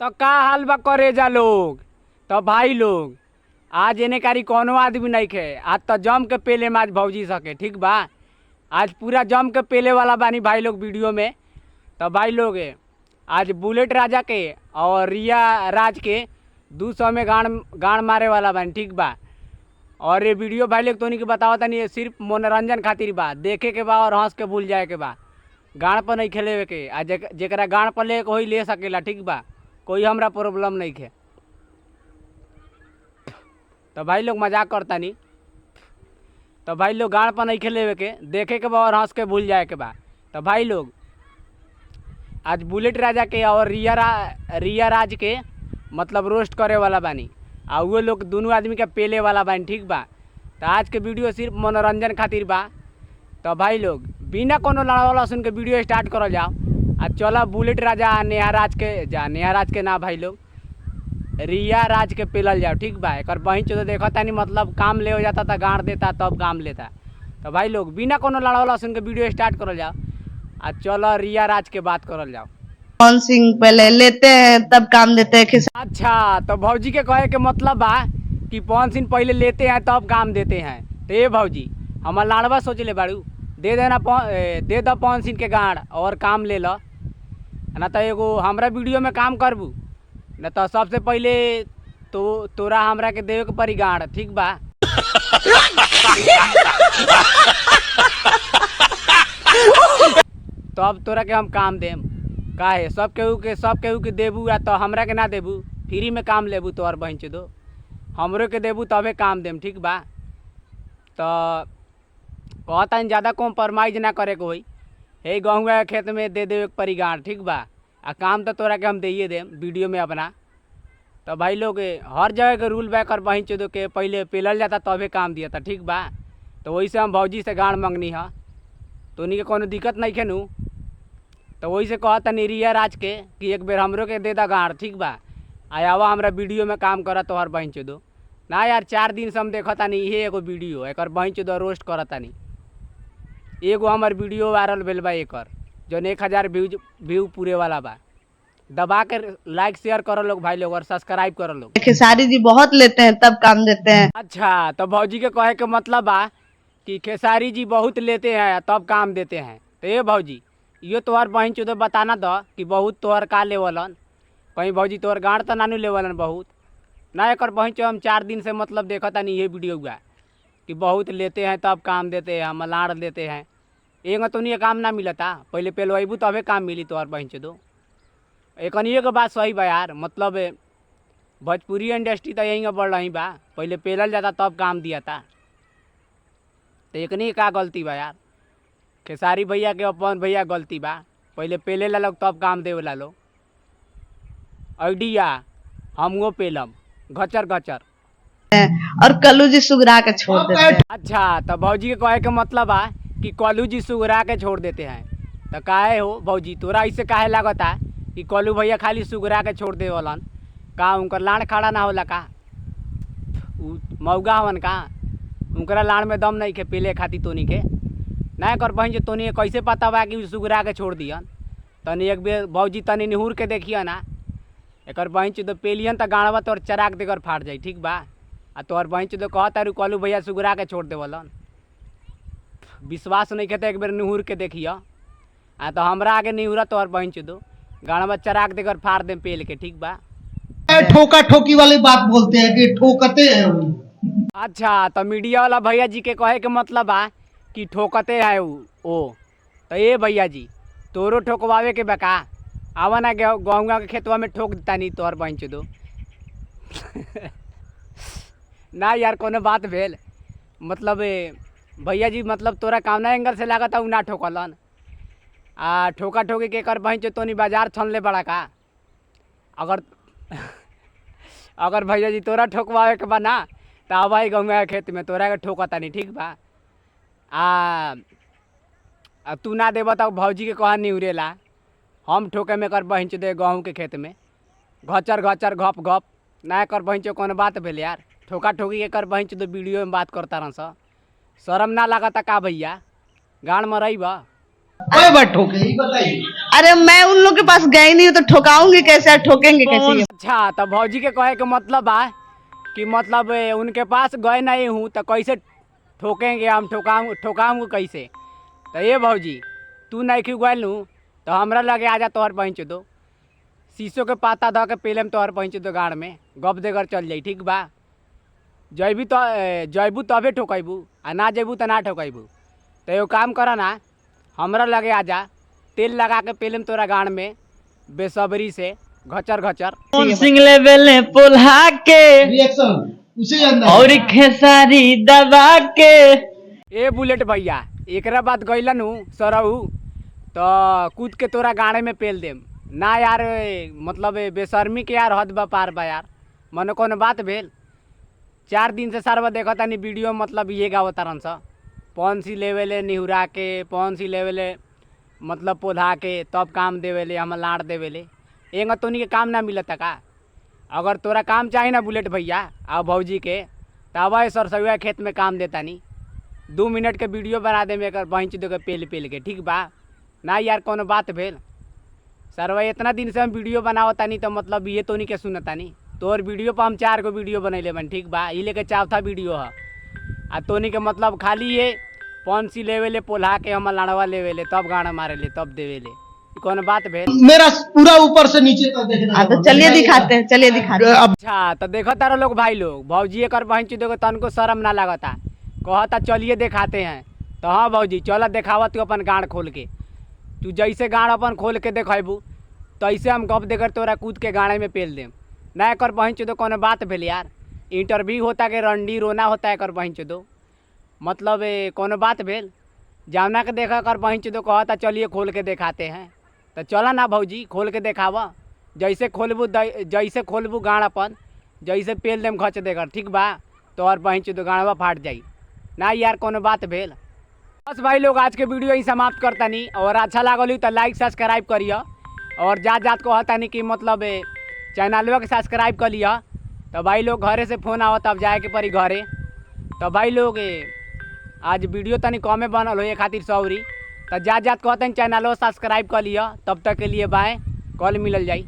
तो का हाल बा करेजा लोग। तो भाई लोग आज एने कारी कोनो आदमी नइखे। आज तो जम के पेले में आज भौजी सके, ठीक बा। आज पूरा जम के पेले वाला बानी भाई लोग वीडियो में। तो भाई लोग आज बुलेट राजा के और रिया राज के 200 में गाण गाण मारे वाला बानी, ठीक बा। और ये वीडियो भाई लोग तोनी के बतावा तनी ये सिर्फ मनोरंजन खातिर बा, देखे के बा और हंस के भूल जाए के बा। गाण पर नहीं खेले के, आ जेकरा गाण पर ले के होई ले सकेला, ठीक बा। कोई हमरा प्रॉब्लम नहीं खे। तो भाई लोग मजाक करतानी। तो भाई लोग गाण पर नहीं खेले के, देखे के बा और हंस के भूल जाए के बा। तो भाई लोग आज बुलेट राजा के और रिया राज के मतलब रोस्ट करे वाला बानी, आ वो लोग दोनों आदमी के पेले वाला बानी, ठीक बा। तो आज के वीडियो सिर्फ मनोरंजन खातिर बा। तो भाई लोग बिना कोनो लड़ावला सुन के वीडियो स्टार्ट करल जाओ। आ चला बुलेट राजा आ नेहा राज के जा, नेहा राज के ना भाई लोग रिया राज के पेलल जाओ, ठीक बा। एकर बहिन चो देखा तानी मतलब काम ले हो जाता था, गाड़ देता तब काम लेता। तो भाई लोग बिना कोनो लड़ावला सुन के वीडियो स्टार्ट करल जाओ। आ चलो रिया राज के बात करल जाओ। पवन सिंह पहले लेते हैं तब काम देते हैं। अच्छा, तो भौजी के कहे के मतलब बा कि पवन सिंह पहले लेते हैं तब काम देते हैं। तो ये भौजी हमार लाड़वा सोच ले बाड़ू, दे देना दे दो पवन सिंह के गाड़ और काम ले लो ना। तो एगो हमरा वीडियो में काम करबू ना तो सबसे पहले तो तोरा हमरा के देवे के पड़ी गाड़, ठीक बा। तब तोरा के हम काम देम। काहे सब केहू के देबू आ तो हमरा के ना देबू, फ्री में काम लेबू तोहर बहिन चोदो, हमरो के देबू तबे काम देम, ठीक बा। तो कहता ज़्यादा कॉम्प्रोमाइज ना करे के होई, हे गहुआ के खेत में दे देवे के पड़ी गाड़, ठीक बा। आ काम तो तोरा के हम दैये देम वीडियो में अपना। तो भाई लोग हर जगह के रूल बैक और बहिन चोदो के पहले पेलल जाता तबे काम दिया था, ठीक बा। तो वही से हम भौजी से गाड़ मंगनी है, तो उन्हीं के कोनो दिक्कत नहीं खेनू। तो वही से कहता नहीं रिया राज के कि एक बेर हमरो के दे दा गाड़, ठीक बा। आयावा हमरा वीडियो में काम करा तोहर बहिन चोदो ना यार। 4 दिन से हम देखता नहीं इहे एगो वीडियो एकर बहिन चोदो रोस्ट करता नहीं। एगो हमार वीडियो वायरल भेल बा एकर जौन 1000 व्यू पूरे वाला बा। दबा के लाइक शेयर करो लोग भाई लोग और सब्सक्राइब करो लोग। खेसारी जी बहुत लेते हैं तब काम देते हैं। अच्छा, तो भौजी के कहे के मतलब बा कि खेसारी जी बहुत लेते हैं तब काम देते हैं। तो ये भौजी यो तोहर बहिन चोदो बताना दो कि बहुत तोहर का लेवलन, कहीं भौजी तोहर गाड़ तो नानू लेवलन बहुत ना। एकर बहिन चो हम 4 दिन से मतलब देखता नहीं ये वीडियो हुआ कि बहुत लेते हैं तब काम देते हैं, हम लाड़ लेते हैं। एगो तो नहीं काम ना मिलता, पहले पेलवेबू तबे काम मिली तोहर बहिन चोदो। एकनिए के बात सही बा यार, मतलब भोजपुरी इंडस्ट्री तो यहीं बढ़ रही बा, पहले पेलल जाता तब काम दिया था। तो एकनी का गलती बा यार, खेसारी भैया के अपन भैया गलती बा, पहले पेले ला लोग तब काम देवे ला लोग। आइडिया हमो पेलम घचर घचर और कल्लू जी सुगरा के छोड़ देते हैं। अच्छा, तो भौजी के कहे के मतलब बा कि कल्लू जी सुगरा के छोड़ देते हैं। तो काहे हो भौजी तोरा ऐसे काहे लागता कि कल्लू भैया खाली सुगरा के छोड़ दे वालन? का उनकर लाड़ खड़ा ना होला का? उ मौगा हवन का? उनकरा लाड़ में दम नहीं के पेले खाती तोनी के ना। कर बहन जो तोनी कैसे पता बा कि उ सुगरा के छोड़ दियन? तनी एक बेर भौजी तनी निहुर के देखिए ना, एकर बहन चो पेलियन तो गाड़वा तोर चराक देकर फाट जाई, ठीक बा। आ तोहर बहन चो कहता रू कल्लू भैया सुगरा के छोड़ देवलन, विश्वास नहीं के तो एक बेर निहुर के देखिए। आ तो हमरा आगे निहुरा तोहर बहन चो गाड़वा चराक देकर फाड़ दे पेल के, ठीक बा। ठोका ठोकी वाली बात बोलते हैं कि ठोकते हैं वो। अच्छा, तो मीडिया वाला भैया जी के कहे के मतलब बा कि ठोकते हैं ओ। तो ये भैया जी तोरो ठोकवावे के बका आवा ना गहुआ के खेतवा में ठोक देता नहीं तोहर बहन चोदो। ना यार कोनो बात भेल, मतलब भैया जी मतलब तोरा कामना एंगल से लागत उ ना ठोकलन। आ ठोका ठोकी के कर बहन चो तोनी बाजार छनले बड़ा का? अगर अगर भैया जी तोरा ठोकवावे के बा ना तो आवा ही गहुआ के खेत में तोरा के ठोकता नहीं, ठीक बा। आ तू ना देब तो भौजी के कहा निउरेला, हम ठोके में कर बहन चो दे गहूँ के खेत में घचर घचर घप घप ना। कर बहन चो कोनो बात भेल यार, ठोका ठोकी के कर बहन चो दो वीडियो में बात करता रह। शर्म ना लागता का भैया? गाड़ मरई बा। कोई बात ठोके ये बताइए। अरे मैं उन लोग के पास गई नहीं हूँ तो ठोकाऊंगी कैसे और ठोकेंगे कैसे ये? अच्छा, तो भौजी के कहे के मतलब बा कि मतलब उनके पास गए नहीं हूँ तो कैसे ठोकेंगे हम, ठोकाऊँ ठोकाऊँगे कैसे? तो ये भौजी तू नहीं क्यों गए लूँ तो हमरा लगे आ जा, तोहर पहुँच दो शीशो के पाता धऽ के पेले में तोहर पहुँच दो गाड़ में गप देकर चल जाई, ठीक बा? जैबी तो जैबू तबे ठोकैबू आ ना जैबू तो ना ठोकैबू। तो एगो काम कर ना, हमरा लगे आ जा, तेल लगा के पेले में तोरा गाड़ में बेसब्री से घचर घचर। सिंह लेवल पोल्हा के रिएक्शन उसी अंदर और खेसारी दबा के। ए बुलेट भैया, एकरा बाद गइलन हूँ सरहू तो कूद के तोरा गाड़े में पेल देम ना यार। मतलब बेशर्मी के यार हद बा पार बा यार, मनो कोनो बात भेल? 4 दिन से सारवा देखतानी वीडियो, मतलब ये गावतारन स पौन सी लेवेले निहुरा के, पौन सी लेवेले मतलब पोधा के, तब काम देवेले हम लाड़ देवेले। एंगा तोनी के काम ना मिलता का? अगर तोरा काम चाही ना बुलेट भैया आ भौजी के, त आवा सरसुआ खेत में काम देतानी, 2 मिनट के वीडियो बना दे में एकर बहिंच दे के पेल पेल के, ठीक बा ना यार? कोनो बात भेल सरवा? इतना दिन से हम वीडियो बनावतानी तो मतलब ये तोनी के सुनतानी। तोहर वीडियो पर हम 4 गो वीडियो बनैले बन, ठीक बा? ई लेके चौथा वीडियो ह आ तोनी के मतलब खाली ये पौनसी लेवेले पोल्हा के, हम लाड़वा लेवेले तब गाना मारेले तब देवेले। ई कोनो बात भेल? मेरा पूरा ऊपर से नीचे तक देखना। हाँ तो चलिए दिखाते हैं, चलिए दिखाते हैं। अब अच्छा, तो देखो तारा लोग भाई लोग, भौजी एकर बहन देखो तनको शर्म ना लागता, कहता चलिए दिखाते हैं। तो हाँ भौजी चल देखावा तू अपन गाँड खोल के। तू जैसे गाँड अपन खोल के देखेबू तैसे हम गप देकर तोरा कूद के गाड़े में पेल देम ना। एकर बहन चोदो कोनो बात भेल यार? इंटरव्यू होता के रंडी रोना होता एकर बहन चोदो, मतलब कोनो बात भेल? जावना के देखा कर बहन चोदो कहता चलिए खोल के दिखाते हैं। तो चला ना भौजी खोल के देखावा, जैसे खोलबू जैसे खोलबू गाँड अपन जैसे पेल देम खच देकर, ठीक बा? तोहर बहन चोदो गाँडवा फाट जाई ना यार, कोनो बात भेल? बस भाई लोग आज के वीडियो ही समाप्त करतानी और अच्छा लागल हुई तो लाइक सब्सक्राइब करिए और जात जात कहतानी कि मतलब चैनलवा के सब्सक्राइब कर लिया। तो भाई लोग घरे से फोन आवत, अब जाए के पड़ी घरे। तो भाई लोग आज वीडियो तनी कमे बनल हो ये खातिर सॉरी। तो जात जात कहतनी चैनलवा सब्सक्राइब कर लिया। तब तक के लिए बाय, कल मिलल जाई।